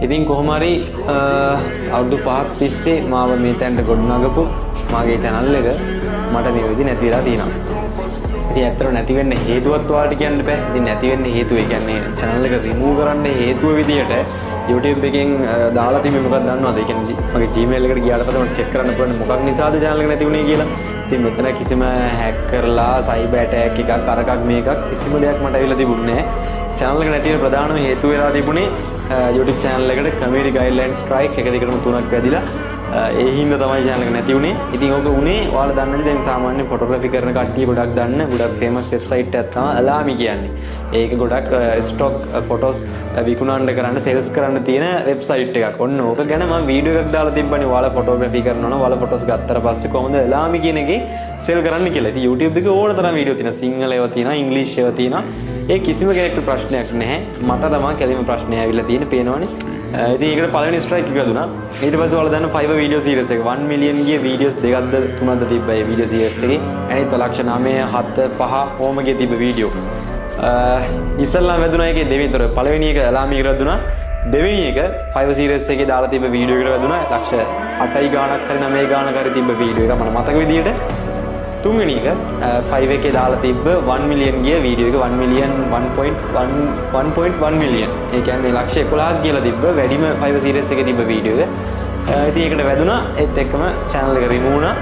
ඉතින් කොහොම හරි අවුරුදු 5ක් තිස්සේ මාව මේ තැනට ගොඩනගපු මාගේ චැනල් එක මට මේ වෙද්දි නැති වෙලා තියෙනවා. ඉතින් ඇත්තටම නැති වෙන්න හේතුවත් ඔයාලට කියන්න බෑ. ඉතින් නැති වෙන්න හේතුව, ඒ කියන්නේ චැනල් එක රිමූව් කරන්න හේතුව විදියට YouTube එකෙන් දාලා තිබ්බේ මොකක්ද දන්නවද? ඒ කියන්නේ මගේ Gmail එකට ගියාට පස්සේ මට චෙක් කරන්න පුළුවන් මොකක් නිසාද චැනල් එක නැති වුනේ කියලා. ඉතින් මෙතන කිසිම හැක් කරලා, සයිබර් ඇටැක් එකක්, අරකක් මේකක් කිසිම දෙයක් මට ඇවිල්ලා තිබුණේ නෑ. චැනල් එක නැති වෙන ප්‍රධානම හේතුව වෙලා තිබුණේ YouTube channel එකට කමියුනිටි ගයිඩ්ලයින් ස්ට්‍රයික් එක දිගටම තුනක් වැදිලා, ඒ හින්දා තමයි චැනල් එක නැති වුණේ. ඉතින් ඕක උනේ ඔයාලා දන්නේ, දැන් සාමාන්‍ය ෆොටෝග්‍රැෆි කරන කට්ටිය ගොඩක් දන්න ගොඩක් ෆේමස් වෙබ්සයිට් එකක් තමයි අලාමි කියන්නේ. ඒක ගොඩක් ස්ටොක් ෆොටෝස් විකුණන්න කරන්න, සේල්ස් කරන්න තියෙන වෙබ්සයිට් එකක්. ඔන්න ඕක ගැන මම වීඩියෝ එකක් දාලා තිබ්බනේ. ඔයාලා ෆොටෝග්‍රැෆි කරනවා නම් ඔයාලා ෆොටෝස් ගත්තට පස්සේ කොහොමද අලාමි කියන එකේ සෙල් කරන්න කියලා. ඉතින් YouTube එකේ ඕන තරම් වීඩියෝ තියෙනවා. සිංහල ඒවා තියෙනවා, ඉංග්‍රීසි ඒවා තියෙනවා. ඒ කිසිම කෙනෙක්ට ප්‍රශ්නයක් නැහැ. මට තමයි කෙලින්ම ප්‍රශ්නය ඇවිල්ලා තියෙන්නේ, පේනවනේ. ඉතින් ඒකට පළවෙනි ස්ට්‍රයික් එක දුනා. ඊට පස්සේ ඔයාලා දන්න Fiverr video series එක 1 මිලියන් ගිය වීඩියෝස් දෙකක්ද තුනක්ද තිබ්බා ඒ වීඩියෝ සීරීස් එකේ. අනිත් ලක්ෂ 9, 7, 5 කොහොම ගිය තිබ්බ වීඩියෝ. ඉස්සල්ලාම වැදුනා ඒකේ දෙවෙනි තොර පළවෙනි එක අලාමි එකට වැදුනා. දෙවෙනි එක Fiverr series එකේ දාලා තිබ්බ වීඩියෝ එකට වැදුනා. ලක්ෂ 8යි ගාණක් හරි 9 ගාණක් හරි තිබ්බ වීඩියෝ එක මට මතක විදියට. තුන්වෙනි එක 5 එකේ දාලා තිබ්බ 1 මිලියන් ගිය වීඩියෝ එක, 1 මිලියන් 1.1 1.1 මිලියන්. ඒ කියන්නේ ලක්ෂ 11ක් කියලා තිබ්බ වැඩිම 5 සීරීස් එකේ තිබ්බ වීඩියෝ එක. ඉතින් ඒකට වැදුනා. ඒත් එක්කම චැනල් එක රිමූව් වුණා.